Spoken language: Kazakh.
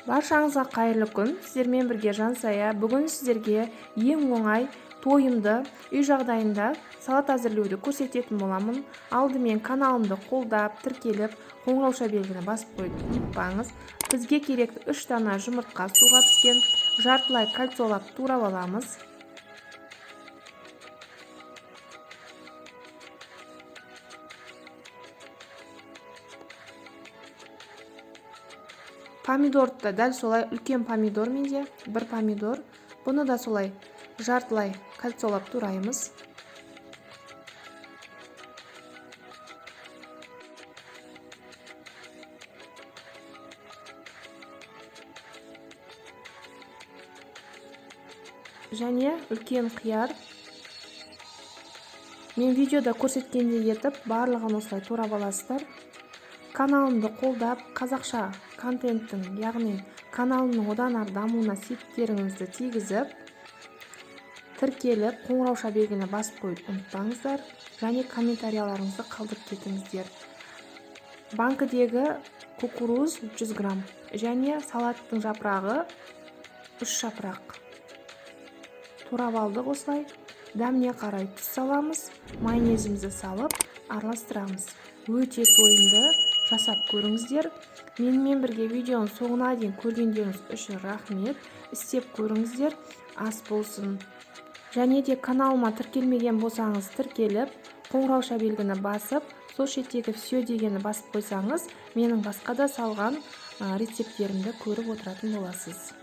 Баршаңызға қайырлы күн. Сіздермен бірге Жансая. Бүгін сіздерге ең оңай, тойымды үй жағдайында салат әзірлеуді көрсететін боламын. Алдымен каналымды қолдап, тіркеліп, қоңырауша белгіні басып қоюды ұмытпаңыз. Бізге керекті 3 дана жұмыртқа суға піскен, жартылай кольцолап турап аламыз. Помидорды да дәл солай, үлкен помидор менде, бір помидор. Бұны да солай жартылай кольцолап тураймыз. Және үлкен қияр. Мен видеода көрсеткендей етіп барлығын осылай турап аласыздар. Каналымды қолдап, қазақша контенттің, яғни каналымның одан ары дамуына септеріңізді тигізіп, тіркеліп, қоңырауша белгіні басып қоюды ұмытпаңыздар және комментарияларыңызды қалдырып кетіңіздер. Банкідегі кукуруз 100 грамм және салаттың жапырағы 3 жапырақ. Турап алдық осылай. Дәміне қарай тұз саламыз, майонезімізді салып араластырамыз. Өте тойымды, жасап көріңіздер. Менімен бірге видеоның соңына дейін көргендеріңіз үшін рахмет. Істеп көріңіздер, ас болсын. Және де каналыма тіркелмеген болсаңыз, тіркеліп, қоңырауша белгіні басып, сол шеттегі все дегенді басып қойсаңыз, менің басқа да салған рецепттерімді көріп отыратын боласыз.